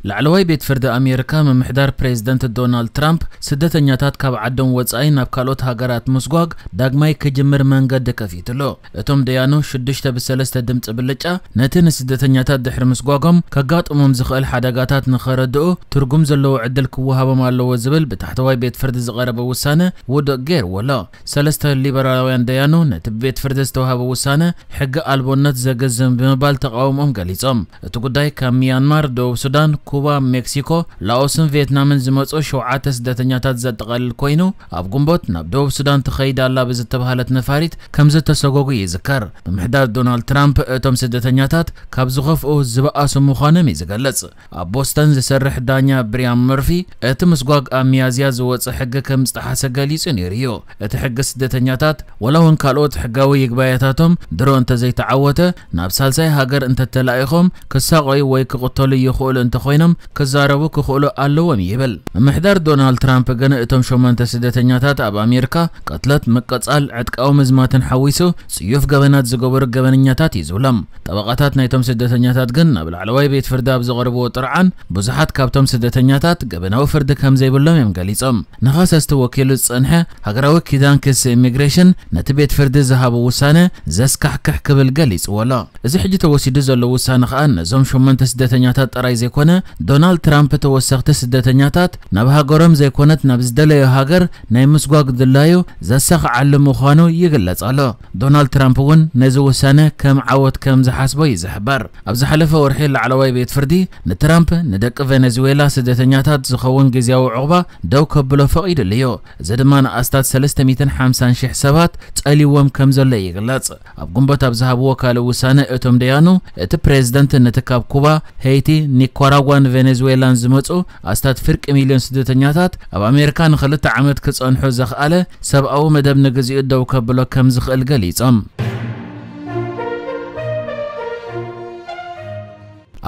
ላዕለዋይ ቤት ፍርዲ ኣሜሪካ፣ ምምሕዳር ፕሬዝደንት ዶናልድ ትራምፕ ስደተኛታት ካብ ዓዶም ወጻኢ ናብ ካልኦት ሃገራት ምስጓግ ዳግማይ ክጅምር መንገዲ ከፊትሉ። እቶም ደያኑ ሽዱሽተ ብሰለስተ ድምፂ ብልጫ ነቲ ንስደተኛታት ድሕሪ ምስጓጎም ከጋጥሞም ዝኽእል ሓደጋታት ንኸረድኡ ትርጉም ዘለዎ ዕድል ክወሃቦም ኣለዎ ዝብል ብታሕተዋይ ቤት ፍርዲ ዝቐረበ ውሳነ ውድቕ ገይርዎ ኣሎ። ሰለስተ ሊበራላውያን ደያኑ ነቲ ብቤት ፍርዲ ዝተዋህበ ውሳነ ሕጊ ኣልቦነት ዘገዝም ብምባል ተቓውሞኦም ገሊጾም። እቲ ጉዳይ ካብ ሚያንማር፣ ደቡብ ሱዳን፣ ኩባ፣ ሜክሲኮ፣ ላኦስን ቪየትናምን ዝመጹ ሸውዓተ ስደተኛታት ዘጠቓልል ኮይኑ፣ ኣብ ግንቦት ናብ ደቡብ ሱዳን ትኸይድ ኣላ ብዝተባህለት ነፋሪት ከም ዝተሰጎጉ ይዝከር። ምምሕዳር ዶናልድ ትራምፕ እቶም ስደተኛታት ካብ ዝኸፍኡ ዝበኣሱ ምዃኖም እዩ ዝገልጽ። ኣብ ቦስተን ዝሰርሕ ዳኛ ብሪያን መርፊ፣ እቲ ምስጓግ ኣብ ሚያዝያ ዝወጸ ሕጊ ከም ዝጠሓሰ ገሊጹ ነይሩ እዩ። እቲ ሕጊ ስደተኛታት፣ ወላ እውን ካልኦት ሕጋዊ ይግባያታቶም ድሮ እንተዘይተዓወተ፣ ናብ ሳልሳይ ሃገር እንተተላኢኾም ክሳቐዩ ወይ ክቕተሉ ይኽእሉ እንተኾይኖም ክዛረቡ ክኽእሉ ኣለዎም ይብል። ምምሕዳር ዶናልድ ትራምፕ ግን እቶም ሸሞንተ ስደተኛታት ኣብ ኣሜሪካ ቅትለት፣ ምቅጻል፣ ዕጥቃዊ ምዝማትን ሓዊሱ ጽዩፍ ገበናት ዝገበሩ ገበነኛታት እዩ ዝብሎም። ጠበቓታት ናይቶም ስደተኛታት ግን ናብ ላዕለዋይ ቤት ፍርዲ ኣብ ዘቕርብዎ ጥርዓን ብዙሓት ካብቶም ስደተኛታት ገበናዊ ፍርዲ ከም ዘይብሎም እዮም ገሊጾም። ንኸሰስቲ ወኪሉ ዝጸንሐ ሃገራዊ ኪዳን ክሲ ኢሚግሬሽን ነቲ ቤት ፍርዲ ዝሃቦ ውሳነ ዘስካሕክሕ ክብል ገሊጽዎ ኣሎ። እዚ ሕጂ ተወሲዱ ዘሎ ውሳነ ከኣ ነዞም ሸሞንተ ስደተኛታት ጥራይ ዘይኮነ፣ ዶናልድ ትራምፕ ተወሰኽቲ ስደተኛታት ናብ ሃገሮም ዘይኮነት ናብ ዝደለዮ ሃገር ናይ ምስጓግ ድላዩ ዘሳኽዓሉ ምዃኑ ይግለጽ ኣሎ። ዶናልድ ትራምፕ እውን ነዚ ውሳነ ከም ዓወት ከም ዝሓስቦ እዩ ዝሕበር። ኣብ ዝሓለፈ ወርሒ ላዕለዋይ ቤት ፍርዲ ንትራምፕ ንደቂ ቬኔዙዌላ ስደተኛታት ዝኸውን ግዝያዊ ዕቑባ ደው ከብሎ ፈቒዱሉ እዩ። እዚ ድማ ንኣስታት ሰለስተ ሚእትን ሓምሳን ሽሕ ሰባት ጸልይዎም ከም ዘሎ ይግለጽ። ኣብ ግንቦት ኣብ ዝሃብዎ ካልእ ውሳነ እቶም ደያኑ፣ እቲ ፕሬዝደንት ነቲ ካብ ኩባ፣ ሄይቲ፣ ኒካራጓን ቬኔዙዌላን ዝመጹ ኣስታት ፍርቂ ሚልዮን ስደተኛታት ኣብ ኣሜሪካ ንኽልተ ዓመት ክጸንሑ ዘኽኣለ ሰብኣዊ መደብ ንግዚኡ ደው ከብሎ ከም ዝኽእል ገሊጾም።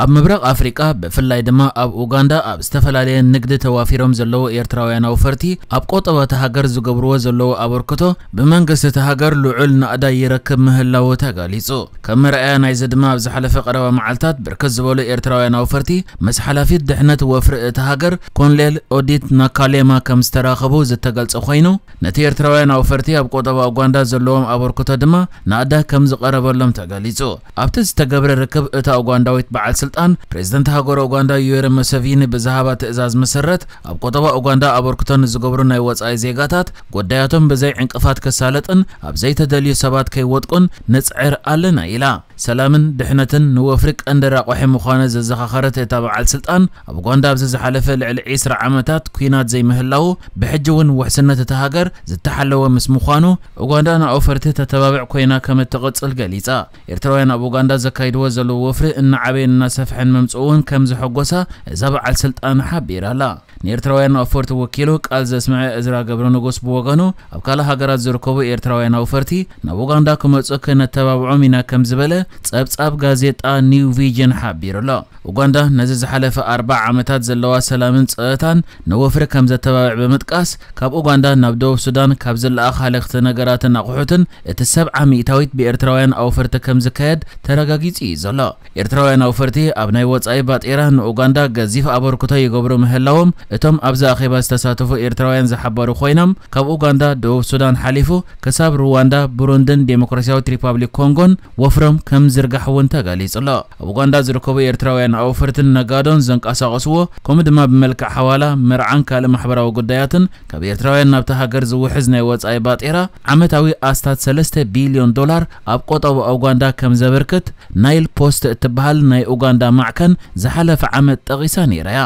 ኣብ ምብራቕ ኣፍሪቃ፣ ብፍላይ ድማ ኣብ ኡጋንዳ፣ ኣብ ዝተፈላለየ ንግዲ ተዋፊሮም ዘለዉ ኤርትራውያን ኣውፈርቲ ኣብ ቆጠባ እታ ሃገር ዝገብርዎ ዘለዉ ኣበርክቶ ብመንግስቲ እታ ሃገር ልዑል ናእዳ ይረክብ ምህላዉ ተገሊጹ። ከም መርኣያ ናይዚ ድማ፣ ኣብ ዝሓለፈ ቀረባ መዓልታት ብርክት ዝበሉ ኤርትራውያን ኣውፈርቲ ምስ ሓላፊት ድሕነት ወፍሪ እታ ሃገር ኮሎኔል ኦዲት ናካሌማ ከም ዝተራኸቡ ዝተገልጸ ኮይኑ፣ ነቲ ኤርትራውያን ኣውፈርቲ ኣብ ቆጠባ ኡጋንዳ ዘለዎም ኣበርክቶ ድማ ናእዳ ከም ዝቐረበሎም ተገሊጹ። ኣብቲ ዝተገብረ ርክብ፣ እታ ኡጋንዳዊት በዓል ስልጣን፣ ፕሬዝደንት ሃገረ ኡጋንዳ ዩዌሪ ሙሰቪኒ ብዝሃባ ትእዛዝ መሰረት፣ ኣብ ቆጠባ ኡጋንዳ ኣበርክቶ ንዝገብሩ ናይ ወጻኢ ዜጋታት፣ ጉዳያቶም ብዘይ ዕንቅፋት ክሳለጥን ኣብ ዘይተደልዩ ሰባት ከይወድቁን ንጽዕር ኣለና ኢላ። ሰላምን ድሕነትን ንወፍሪ ቀንዲ ራቋሒ ምዃኑ ዘዘኻኸረት እታ በዓል ስልጣን፣ ኣብ ኡጋንዳ ኣብዚ ዝሓለፈ ልዕሊ ዒስራ ዓመታት ኲናት ዘይምህላዉ፣ ብሕጂ እውን ውሕስነት እታ ሃገር ዝተሓለወ ምስ ምዃኑ፣ ኡጋንዳ ንኣውፈርቲ ተተባብዕ ኮይና ከም እትቕጽል ገሊጻ። ኤርትራውያን ኣብ ኡጋንዳ ዘካይድዎ ዘለዉ ወፍሪ እናዓበየን እናሰፍሐን ምምጽኡ እውን ከም ዘሐጎሳ እዛ በዓል ስልጣን ሓቢራ ኣላ። ንኤርትራውያን ኣውፈርቲ ወኪሉ ቃል ዘስምዐ እዝራ ገብረ ንጉስ ብወገኑ፣ ኣብ ካልእ ሃገራት ዝርከቡ ኤርትራውያን ኣውፈርቲ ናብ ኡጋንዳ ክመጹ ክነተባብዖም ኢና ከም ዝበለ ጸብጻብ ጋዜጣ ኒው ቪዥን ሓቢሩ ኣሎ። ኡጋንዳ ነዚ ዝሓለፈ ኣርብዓ ዓመታት ዘለዋ ሰላምን ጸጥታን ንወፍሪ ከም ዘተባብዕ ብምጥቃስ፣ ካብ ኡጋንዳ ናብ ደቡብ ሱዳን ካብ ዝለኣኽ ሃለኽቲ ነገራትን ኣቑሑትን እቲ ሰብዓ ሚእታዊት ብኤርትራውያን ኣውፈርቲ ከም ዝካየድ ተረጋጊጹ እዩ ዘሎ። ኤርትራውያን ኣውፈርቲ ኣብ ናይ ወጻኢ ባጤራ ንኡጋንዳ ገዚፍ ኣበርክቶ ይገብሩ ምህላዎም እቶም ኣብዚ ኣኼባ ዝተሳተፉ ኤርትራውያን ዝሓበሩ ኮይኖም፣ ካብ ኡጋንዳ፣ ደቡብ ሱዳን ሓሊፉ ክሳብ ሩዋንዳ፣ ብሩንድን ዴሞክራሲያዊት ሪፓብሊክ ኮንጎን ወፍሮም ከም ዝርጋሕ እውን ተገሊጹ ኣሎ። ኣብ ኡጋንዳ ዝርከቡ ኤርትራውያን ኣውፈርትን ነጋዶን ዘንቀሳቐስዎ፣ ከምኡ ድማ ብመልክዕ ሓዋላ፣ መርዓን ካልእ ማሕበራዊ ጉዳያትን ካብ ኤርትራውያን ናብታ ሃገር ዝውሕዝ ናይ ወጻኢ ባጤራ ዓመታዊ ኣስታት ሰለስተ ቢልዮን ዶላር ኣብ ቆጠባ ኡጋንዳ ከም ዘበርክት ናይል ፖስት እትበሃል ናይ ኡጋንዳ ማዕከን ዝሓለፈ ዓመት ጠቒሳ ነይራ እያ።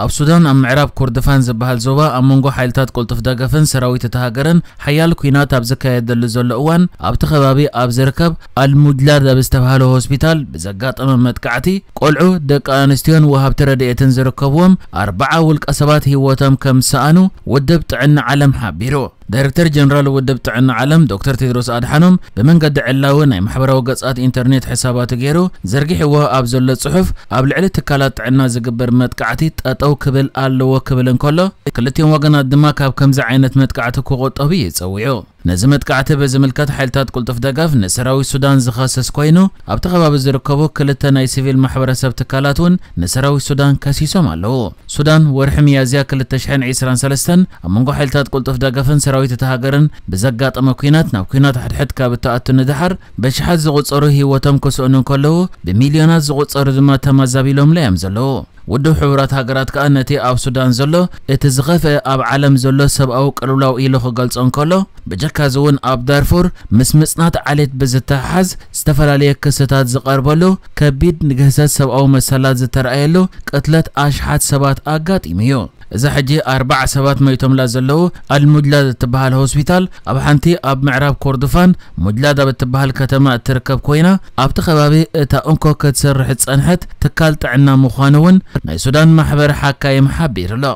ኣብ ሱዳን፣ ኣብ ምዕራብ ኮርዶፋን ዝበሃል ዞባ፣ ኣብ መንጎ ሓይልታት ቅልጡፍ ደገፍን ሰራዊት እታ ሃገርን ሓያል ኲናት ኣብ ዝካየደሉ ዘሎ እዋን፣ ኣብቲ ከባቢ ኣብ ዝርከብ ኣልሙጅላድ ኣብ ዝተባህለ ሆስፒታል ብዘጋጠመ መጥቃዕቲ፣ ቆልዑ፣ ደቂ ኣንስትዮን ወሃብቲ ረድኤትን ዝርከብዎም ኣርብዓ ውልቀ ሰባት ህይወቶም ከም ዝሰኣኑ ውድብ ጥዕና ዓለም ሓቢሩ። ዳይሬክተር ጀነራል ውድብ ጥዕና ዓለም ዶክተር ቴድሮስ ኣድሓኖም ብመንገዲ ዕላዊ ናይ ማሕበራዊ ገጻት ኢንተርኔት ሕሳባቱ ገይሩ ዘርጊሕዎ ኣብ ዘሎ ጽሑፍ፣ ኣብ ልዕሊ ትካላት ጥዕና ዝግበር መጥቃዕቲ ጠጠው ክብል ኣለዎ ክብል እንከሎ፣ ክልቲኦም ወገናት ድማ ካብ ከምዚ ዓይነት መጥቃዕቲ ክቑጠቡ እዩ ጸዊዑ። ነዚ መጥቃዕቲ ብዝምልከት ሓይልታት ቅልጡፍ ደገፍ ንሰራዊት ሱዳን ዝኸሰስ ኮይኑ፣ ኣብቲ ከባቢ ዝርከቡ ክልተ ናይ ሲቪል ማሕበረሰብ ትካላት እውን ንሰራዊት ሱዳን ከሲሶም ኣለዉ። ሱዳን ወርሒ ሚያዝያ ክልተ ሽሕን ዕስራን ሰለስተን ኣብ መንጎ ሓይልታት ቅልጡፍ ደገፍን ሰራዊት እታ ሃገርን ብዘጋጠመ ኲናት ናብ ኲናት ሕድሕድ ካብ እትኣቱ ንደሓር፣ በሽሓት ዝቑጸሩ ህይወቶም ክስእኑ እንከለዉ፣ ብሚልዮናት ዝቑጸሩ ድማ ተመዛቢሎምላ እዮም ዘለዉ። ውድብ ሕቡራት ሃገራት ከኣ ነቲ ኣብ ሱዳን ዘሎ እቲ ዝኸፍአ ኣብ ዓለም ዘሎ ሰብኣዊ ቅልውላው ኢሉ ክገልጾ እንከሎ፣ ብጀካዚ እውን ኣብ ዳርፉር ምስ ምጽናት ዓሌት ብዝተሓሓዝ ዝተፈላለየ ክስታት ዝቐርበሉ፣ ከቢድ ንግህሰት ሰብኣዊ መሰላት ዝተረኣየሉ ቅትለት ኣሽሓት ሰባት ኣጋጢሙ እዩ። እዛ ሕጂ ኣርባዓ ሰባት መይቶምላ ዘለዉ ኣልሙጅላድ እትበሃል ሆስፒታል፣ ኣብ ሓንቲ ኣብ ምዕራብ ኮርዶፋን ሙጅላድ ኣብ እትበሃል ከተማ እትርከብ ኮይና፣ ኣብቲ ከባቢ እታ እንኮ ክትሰርሕ ዝጸንሐት ትካል ጥዕና ምዃኑ እውን ናይ ሱዳን ማሕበር ሓካይም ሓቢሩ ኣሎ።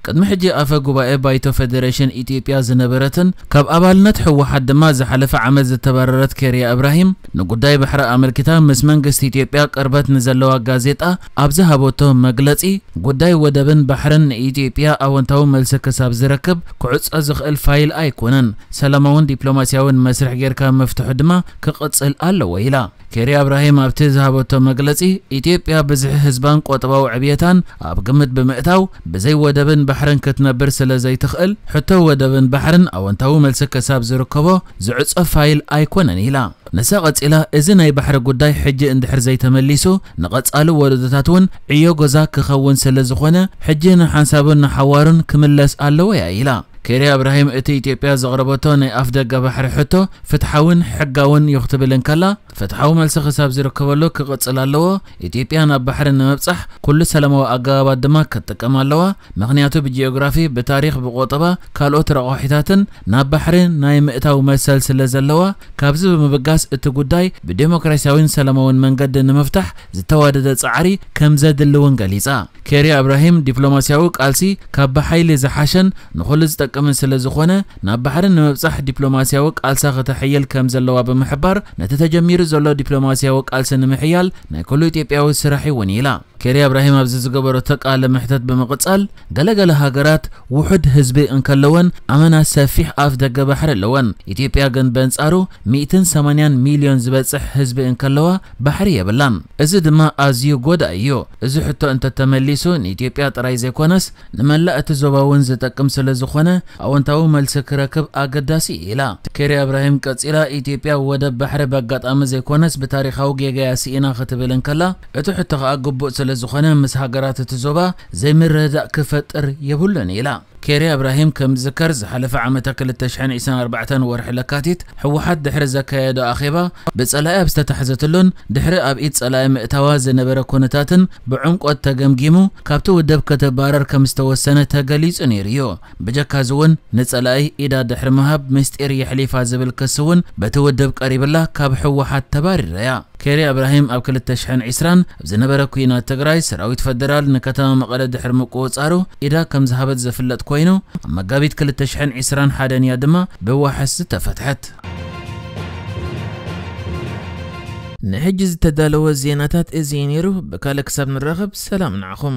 ቅድሚ ሕጂ ኣፈ ጉባኤ ባይቶ ፌዴሬሽን ኢትዮጵያ ዝነበረትን ካብ ኣባልነት ህወሓት ድማ ዝሓለፈ ዓመት ዝተባረረት ኬርያ እብራሂም፣ ንጉዳይ ባሕሪ ኣመልኪታ ምስ መንግስቲ ኢትዮጵያ ቅርበት ንዘለዋ ጋዜጣ ኣብ ዝሃበቶ መግለጺ፣ ጉዳይ ወደብን ባሕርን ንኢትዮጵያ ኣወንታዊ መልሲ ክሳብ ዝረክብ ክዕጾ ዝኽእል ፋይል ኣይኮነን፣ ሰላማውን ዲፕሎማሲያውን መስርሕ ጌርካ ምፍትሑ ድማ ክቕጽል ኣለዎ ኢላ። ኬሪ ኣብራሂም ኣብቲ ዝሃበቶ መግለጺ፣ ኢትዮጵያ ብዝሒ ህዝባን ቁጠባዊ ዕብየታን ኣብ ግምት ብምእታው፣ ብዘይ ወደብን ባሕርን ክትነብር ስለ ዘይትኽእል፣ ሕቶ ወደብን ባሕርን ኣወንታዊ መልሲ ክሳብ ዝርከቦ ዝዕጾ ፋይል ኣይኮነን ኢላ። ንሳ ቀጺላ፣ እዚ ናይ ባሕሪ ጉዳይ ሕጂ እንድሕር ዘይተመሊሱ፣ ንቐጻሊ ወለዶታት እውን ዕዮ ገዛ ክኸውን ስለ ዝኾነ፣ ሕጂ ንሓንሳቡን ንሓዋሩን ክምለስ ኣለዎ እያ ኢላ። ኬሪ ኣብራሂም እቲ ኢትዮጵያ ዘቕረበቶ ናይ ኣፍ ደገ ባሕሪ ሕቶ ፍትሓውን ሕጋውን እዩ ክትብል እንከላ፣ ፍትሓዊ መልሲ ክሳብ ዝርከበሉ ክቕጽል ኣለዎ። ኢትዮጵያ ናብ ባሕሪ ንምብጻሕ ኩሉ ሰላማዊ ኣገባባት ድማ ክትጥቀም ኣለዋ። ምኽንያቱ ብጂኦግራፊ፣ ብታሪኽ፣ ብቆጠባ፣ ካልኦት ረቋሒታትን ናብ ባሕሪ ናይ ምእታው መሰል ስለ ዘለዋ፣ ካብዚ ብምብጋስ እቲ ጉዳይ ብዴሞክራሲያዊን ሰላማውን መንገዲ ንምፍታሕ ዝተዋደደ ጻዕሪ ከም ዘድሊ እውን ገሊጻ። ኬሪ ኣብራሂም ዲፕሎማሲያዊ ቃልሲ ካብ ብሓይሊ ዝሓሸን ንኹሉ ዝጠቅምን ስለ ዝኾነ፣ ናብ ባሕሪ ንምብጻሕ ዲፕሎማሲያዊ ቃልሳ ከተሕይል ከም ዘለዋ ብምሕባር፣ ነቲ ተጀሚሩ ዘሎ ዲፕሎማሲያዊ ቃልሲ ንምሕያል ናይ ኩሉ ኢትዮጵያዊ ስራሕ እውን ኢላ። ኬሪ ኣብራሂም ኣብዚ ዝገበረቶ ቃለ መሕተት ብምቕጻል፣ ገለገለ ሃገራት ውሑድ ህዝቢ እንከለወን ኣመና ሰፊሕ ኣፍ ደገ ባሕሪ ኣለወን። ኢትዮጵያ ግን በንጻሩ ሚእትን ሰማንያን ሚልዮን ዝበጽሕ ህዝቢ እንከለዋ ባሕሪ የብላን። እዚ ድማ ኣዝዩ ጎዳኢ እዩ። እዚ ሕቶ እንተተመሊሱ ንኢትዮጵያ ጥራይ ዘይኮነስ ንመላእ እቲ ዞባ እውን ዝጠቅም ስለ ዝኾነ ኣወንታዊ መልሲ ክረክብ ኣገዳሲ እዩ ኢላ። ኬሪ ኣብራሂም ቀጺላ፣ ኢትዮጵያ ወደብ ባሕሪ በጋጣሚ ዘይኮነስ ብታሪኻዊ ጌጋያ ስኢና ክትብል እንከላ፣ እቲ ሕቶ ከኣ ግቡእ ስለ ዝኾነ ምስ ሃገራት እቲ ዞባ ዘይምርድዳእ ክፈጥር የብሉን ኢላ። ኬሪ ኣብራሂም ከም ዝዝከር ዝሓለፈ ዓመተ ክልተ ሽሕን ዕስራን ኣርባዕተን ወርሒ ለካቲት ህወሓት ድሕሪ ዘካየዶ ኣኼባ ብጸላኢ ኣብ ዝተታሕዘትሉን ድሕሪ ኣብ ኢድ ጸላኢ ምእታዋ ዝነበረ ኩነታትን ብዕምቆት ተገምጊሙ ካብቲ ውድብ ክትባረር ከም ዝተወሰነ ተገሊጹ ነይሩ እዩ። ብጀካዚ እውን ንጸላኢ ኢዳ ድሕሪ ምሃብ ምስጢር የሕሊፋ ዝብል ክሲ እውን በቲ ውድብ ቀሪብላ ካብ ህወሓት ተባሪራ እያ። ኬሪ ኣብራሂም ኣብ ክልተ ሽሕን ዕስራን ኣብ ዝነበረ ኲናት ትግራይ ሰራዊት ፈደራል ንከተማ መቐለ ድሕሪ ምቁጽጻሩ ኢዳ ከም ዝሃበት ዝፍለጥ ኮይኑ፣ ኣብ መጋቢት ክልተ ሽሕን ዕስራን ሓደን እያ ድማ ብዋሕስ ዝተፈትሐት። ንሕጂ ዝተዳለወ ዜናታት እዚ እዩ ነይሩ። ብካልእ ክሳብ ንራኸብ ሰላም ንዓኹም።